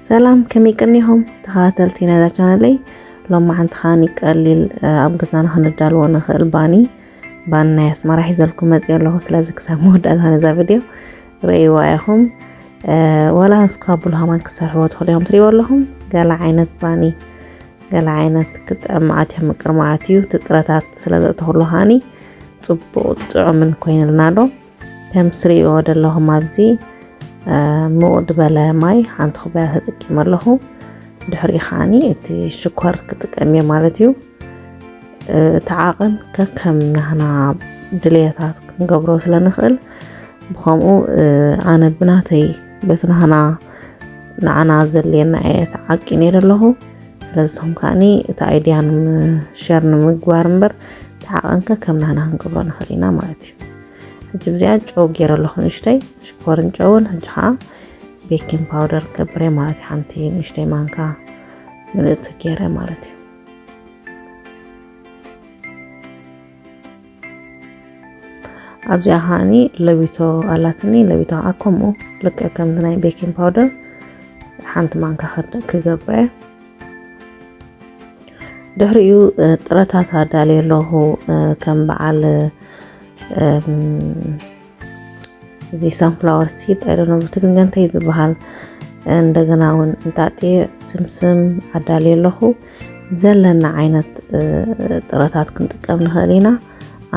ሰላም፣ ከመይ ቀኒኹም ተኸታተልቲ ናይዛ ቻነለይ? ሎማዓንቲ ከዓኒ ቀሊል፣ እ፣ ኣብ ገዛና ክንዳልዎ ንኽእል ባኒ፣ ባኒ ናይ ኣስመራ ሒዘልኩም መፅየ ኣለኹ። ስለዚ ክሳብ መወዳእታ ነዛ ቪድዮ ርእይዋ ኢኹም። እ፣ ወላ እስኳ ብሉሃማን ክሰርሕዎ ትኽእሉ ኢኹም። ትርእይዎ ኣለኹም፣ ገለ ዓይነት ባኒ፣ ገለ ዓይነት ክጥዕም መዓት እዩ፣ ምቅር መዓት እዩ። እቲ ጥረታት ስለ ዘእተኹሉ ከዓኒ ፅቡቕ ጥዑምን ኮይንልና ኣሎ። ከም ትርእይዎ ዘለኹም ኣብዚ፣ እ፣ ምቑድ ዝበለ ማይ ሓንቲ ኩባያ ተጠቂመ ኣለኹ። ድሕሪኡ ከዓኒ እቲ ሽኮር ክጥቀም እየ ማለት እዩ። እ፣ እቲ ዓቐን ከከም ናህና ድልየታት ክንገብሮ ስለ ንኽእል፣ ብኸምኡ፣ እ፣ ኣነ ብናተይ በቲ ናህና ንዓና ዘድልየና እየ ተዓቂነ ኣለኹ። ስለዚ ንስኹም ከዓኒ እቲ ኣይድያ ንም-፣ ሸር ንምግባር እምበር፣ እቲ ዓቐን ከከም ናህና ክንገብሮ ንኽእል ኢና ማለት እዩ። ሕጂ ብዚኣ ጨው ገይረ ኣለኹ ንእሽተይ፣ ሽኮርን ጨውን። ሕጂ ከዓ ቤኪንግ ፓውደር ክገብር እየ ማለት እዩ። ሓንቲ ንእሽተይ ማንካ ምልእቲ ገይረ ማለት እዩ። ኣብዚኣ ከዓኒ ለቢቶ ኣላትኒ፣ ለቢቶ ከዓ ከምኡ ልክዕ ከምቲ ናይ ቤኪንግ ፓውደር ሓንቲ ማንካ ክድ-፣ ክገብር እየ። ድሕሪኡ፣ እ፣ ጥረታት ኣዳልየ ኣለኹ፣ እ፣ ከም በዓል፣ እም፣ እዚ ሳንፍላወር ሲድ፣ I don't know ብትግርኛ እንታይ ዝበሃል፣ እንደገና እውን እንጣጥየ ስምስም ኣዳልየ ኣለኹ። ዘለና ዓይነት፣ እ፣ ጥረታት ክንጥቀም ንኽእል ኢና።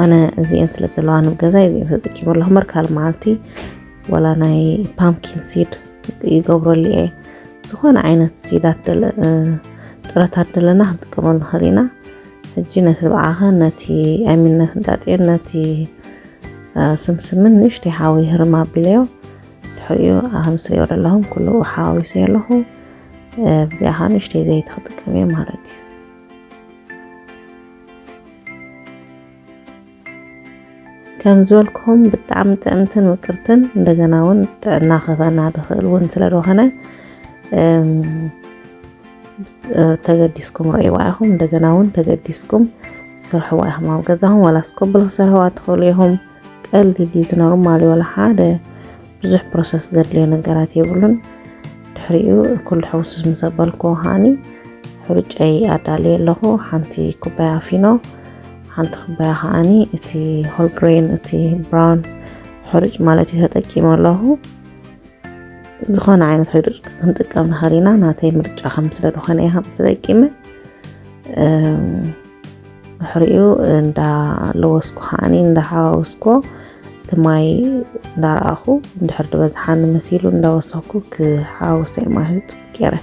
ኣነ እዚአን ስለ ዘለዋ ኣብ ገዛይ እዚአን ተጠቂመ ኣለኹ። እምበር ካልእ መዓልቲ ዋላ ናይ ፓምኪን ሲድ ይገብረሉ እየ። ዝኾነ ዓይነት ሲዳት ደለ-፣ እ፣ ጥረታት ደለና ክንጥቀመሉ ንኽእል ኢና። ሕጂ ነቲ ብዓኸን፣ ነቲ፣ I mean፣ ነቲ እንጣጥየን ነቲ፣ እ፣ ስምስምን ንእሽተይ ሓዊ ህርም ኣቢለዮ። ድሕሪኡ፣ እ፣ ከም ትርእይዎ ዘለኹም ኩሉ ሓዋዊሰዮ ኣለኹ። እ፣ ብዚኣ ከዓ ንእሽተይ ዘይቲ ክጥቀም እየ ማለት እዩ። ከም ዝበልኩኹም ብጣዕሚ ጥዕምትን ምቅርትን፣ እንደገና እውን ጥዕና ክህበና ዝኽእል እውን ስለ ዝኾነ፣ እም፣ እ፣ ተገዲስኩም ረእይዋ ኢኹም። እንደገና እውን ተገዲስኩም ስርሕዋ ኢኹም ኣብ ገዛኹም። ዋላ እስኮብል ክሰርሕዋ ትኽእሉ ኢኹም። ቀሊል እዩ፣ ዝኖርማል እዩ፣ ዋላ ሓደ ብዙሕ ፕሮሰስ ዘድልዮ ነገራት የብሉን። ድሕሪኡ ኩሉ ሕውስስ ምስ ኣበልኩዎ ከዓኒ ሕሩጨይ ኣዳልየ ኣለኹ። ሓንቲ ኩባያ ፊኖ፣ ሓንቲ ኩባያ ከዓኒ እቲ ሆል ግሬን፣ እቲ ብራውን ሕሩጭ ማለት እዩ፣ ተጠቂመ ኣለኹ። ዝኾነ ዓይነት ሕሩጭ ክንጥቀም ንኽእል ኢና። ናተይ ምርጫ ከም ስለ ዝኾነ እየ ከም ተጠቂመ። እም፣ ድሕሪኡ እንዳለወስኩ ከዓኒ እንዳሓዋወስኩ እቲ ማይ እንዳረኣኹ፣ እንድሕር ዝበዝሓኒ መሲሉ እንዳወሰኽኩ ክሓዋውሶ እየ ማለት እዩ፣ ጽቡቅ ገይረ።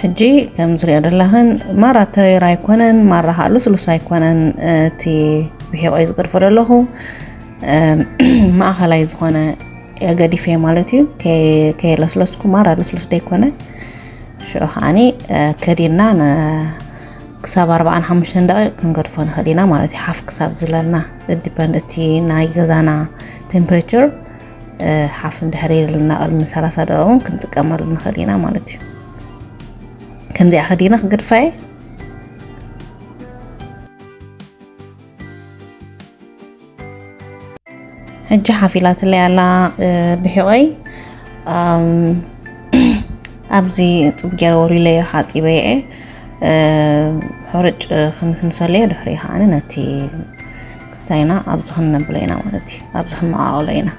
ሕጂ ከም ዝሪኦ ዘለኽን ማራ ተሪር ኣይኮነን፣ ማራ ከዓ ልስሉስ ኣይኮነን። እቲ ብሒቆይ ዝገድፎ ዘለኹ፣ እ፣ ማእኸላይ ዝኾነ ገዲፈ ማለት እዩ። ከ-፣ ከየለስለስኩ ማራ ልስሉስ ደይኮነ። ሽዑ ከዓኒ፣ እ፣ ከዲና ን-፣ ክሳብ ኣርባዓን ሓሙሽተን ደቂቕ ክንገድፎ ንኽእል ኢና ማለት እዩ። ሓፍ ክሳብ ዝብለልና፣ ዲፐንድ እቲ ናይ ገዛና ቴምፕሬቸር፣ እ፣ ሓፍ እንድሕር ኢልና ቅድሚ ሰላሳ ደቂቕ እውን ክንጥቀመሉ ንኽእል ኢና ማለት እዩ። ከምዚኣ ከዲና ክገድፋ እየ። ሕጂ ሓፍ ኢላትለይ ኣላ፣ እ፣ ብሒቆይ። ኣም፣ ኣብዚ ጽብ ገይረ ወሪለዮ ሓጺበ እየ። እ፣ ሕሩጭ ክንስንሰለዮ፣ ድሕሪ ከዓኒ ነቲ ክስታይና ኣብዚ ክንነብሎ ኢና ማለት እዩ። ኣብዚ ክንመቃቀሎ ኢና።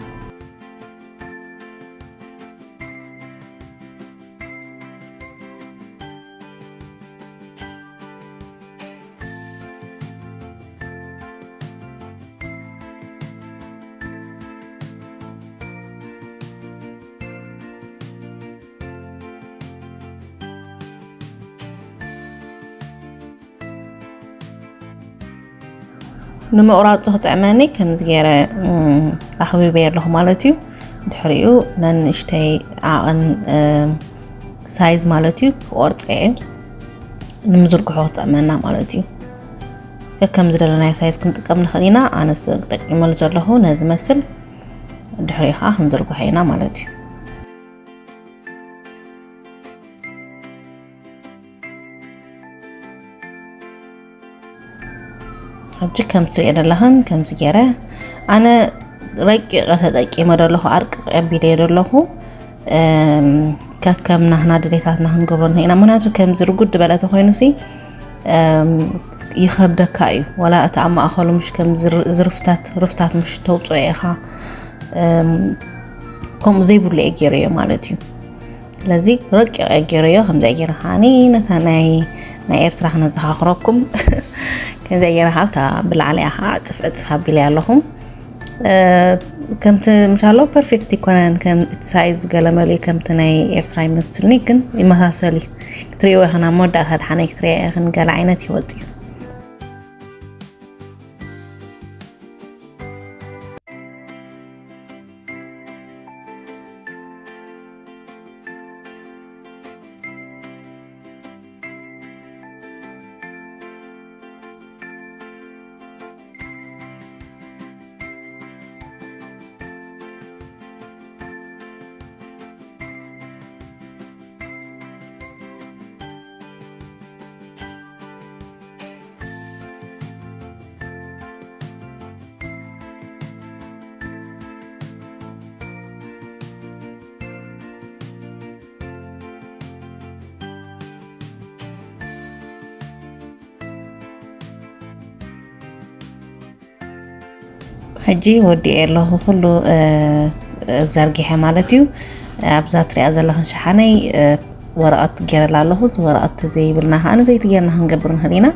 ንምቑራጹ ክጥዕመኒ ከምዚ ገይረ፣ እም፣ ኣኽቢበዮ ኣለኹ ማለት እዩ። ድሕሪኡ ነንእሽተይ ዓቐን፣ እም፣ ሳይዝ ማለት እዩ ክቆርጾ እየ። ንምዝርግሑ ክጥዕመና ማለት እዩ። ከከም ዝደለናዮ ሳይዝ ክንጥቀም ንኽእል ኢና። ኣነ ተጠቂመሉ ዘለኹ ነዚ መስል፣ ድሕሪኡ ከዓ ክንዝርግሖ ኢና ማለት እዩ። ሕጂ ከም ትሪኦ ዘለኽን ከምዚ ገይረ ኣነ ረቂቐ ተጠቂመ ዘለኹ፣ ኣርቅቕ ኣቢለዮ ዘለኹ። እም፣ ከከም ናህና ድሌታትና ክንገብሮ ንኽእል ኢና። ምክንያቱ ከምዚ ርጉድ ዝበለ ተኾይኑ ሲ፣ እም፣ ይኸብደካ እዩ። ዋላ እቲ ኣብ ማእኸሉ ምሽ ከም ዝር-፣ ዝርፍታት፣ ርፍታት ምሽ ተውፅኦ ኢኻ። እም፣ ከምኡ ዘይብሉ እየ ገይረዮ ማለት እዩ። ስለዚ ረቂቕ እየ ገይረዮ። ከምዚ ገይረ ከዓኒ ነታ ናይ፣ ናይ ኤርትራ ክነዘኻኽረኩም። ከምዚ ገይረ ካብታ ብላዕሊ እያ ከዓ ዕፅፍ ዕፅፍ ኣቢለ ኣለኹም። እ፣ ከምቲ ምሻሎ ፐርፌክት ይኮነን፣ ከም እቲ ሳይዝ ገለ መሊኡ ከምቲ ናይ ኤርትራ ይመስልኒ፣ ግን ይመሳሰል እዩ። ክትሪእዎ ኢኽን ኣብ መወዳእታ ደሓነ ክትሪእዎ ኢኽን፣ ገለ ዓይነት ይወጽእ እዩ። ሕጂ ወዲኤ ኣለኹ ኩሉ፣ እ፣ እ፣ ዘርጊሐ ማለት እዩ። ኣብዛ ትሪኣ ዘለኽን ሸሓነይ፣ እ፣ ወረቐት ገይረላ ኣለኹ። እዚ ወረቐት ዘይብልና ከኣ ዘይቲ ገይርና ክንገብር ንኽእል ኢና።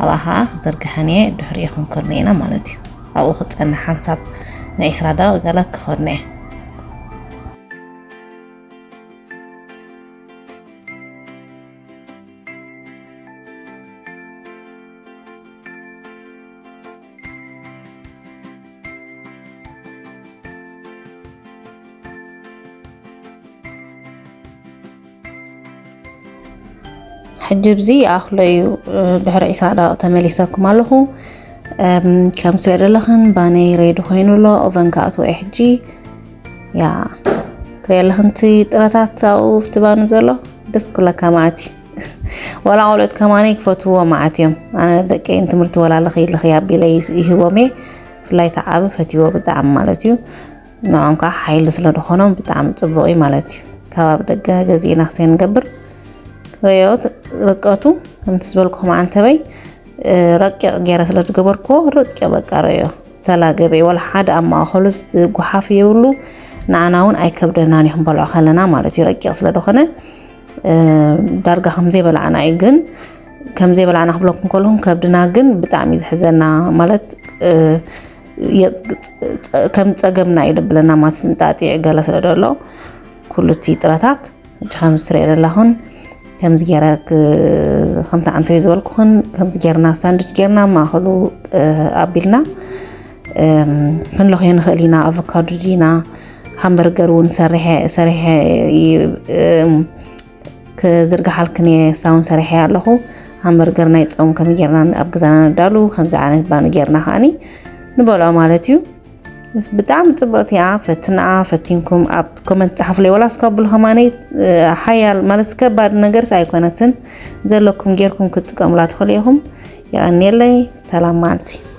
ኣብኣ ከኣ ክዘርግሐን እየ፣ ድሕሪኡ ክንከድኖ ኢና ማለት እዩ። ኣብኡ ክጸንሕ ሓንሳብ ንዒስራ ደቂቕ ገለ ክኸድኖ እየ። ሕጂ ብዚ ይኣኽሎ እዩ። ድሕሪ ዒስራ ደቂቕ ተመሊሰኩም ኣለኹ። እም፣ ከም ትሪኦ ዘለኽን ባነይ ሬዲ ኮይኑ ኣሎ። ኦቨን ክኣትዎ እየ ሕጂ። ያ፣ ትሪኦ ኣለኽን እቲ ጥረታት ኣብኡ ኣብቲ ባኒ ዘሎ ደስ ክብለካ መዓት እዩ። ዋላ ቆልዑት ከማነይ ክፈትዎ መዓት እዮም። ኣነ ደቀይ ንትምህርቲ ወላ ልኽይ ልኽይ ኣቢለ ይስ-፣ ይህቦም እየ። ብፍላይ እቲ ዓቢ ፈትዎ ብጣዕሚ ማለት እዩ። ንዖም ከዓ ሓይሊ ስለ ዝኾኖም ብጣዕሚ ጽቡቕ እዩ ማለት እዩ። ከባቢ ደገ ገዚእና ክሰይ ንገብር። ርእዮት ርቀቱ ከምቲ ዝበልኩኹም ዓንተበይ፣ እ፣ ረቂቕ ገይረ ስለ ዝገበርኩዎ፣ ረቂቕ በቃ ርእዮ ተላገበ። ወላ ሓደ ኣብ ማእኸሉ ዝጉሓፍ የብሉ። ንዓና እውን ኣይከብደናን እዩ ክንበልዖ ከለና ማለት እዩ። ረቂቕ ስለ ዝኾነ፣ እ፣ ዳርጋ ከም ዘይበላዕና እዩ። ግን ከም ዘይበላዕና ክብለኩም ከለኹም ከብድና ግን ብጣዕሚ እዩ ዝሕዘና። ማለት፣ እ፣ የጽ-፣ ጸ-፣ ከም ጸገምና እዩ ዘብለና ማለት እንጣጢዕ ገለ ስለ ደሎ ኩሉ እቲ ጥረታት ሕጂ ከም ትሪኦ ዘለኹን ከምዚ ገይረ ክ-፣ ከምቲ ዓንተዩ ዝበልኩኽን ከምዚ ገይርና ሳንድች ገይርና ማእኸሉ፣ እ፣ ኣቢልና፣ እም፣ ክንለኽዮ ንኽእል ኢና። ኣቮካዶ ዲና፣ ሃምበርገር እውን ሰሪሐ፣ ሰሪሐ ይ-፣ እም፣ ክዝርግሓልክን እየ። ሳውን ሰሪሐ ኣለኹ። ሃምበርገር ናይ ጾም ከመይ ጌርና ኣብ ገዛና ነዳሉ፣ ከምዚ ዓይነት ባኒ ጌርና ከዓኒ ንበልዖ ማለት እዩ። ምስ ብጣዕሚ ጽብቕቲ እያ። ፈትንኣ፣ ፈቲንኩም ኣብ ኮመንት ጸሓፉለይ። ወላ እስካብ ብሉ ከማነይ፣ እ፣ ሓያል ማለት ከባድ ነገርስ ኣይኮነትን። ዘለኩም ጌርኩም ክትጥቀሙላ ትኽእሉ ኢኹም። የቐንየለይ። ሰላም መዓልቲ።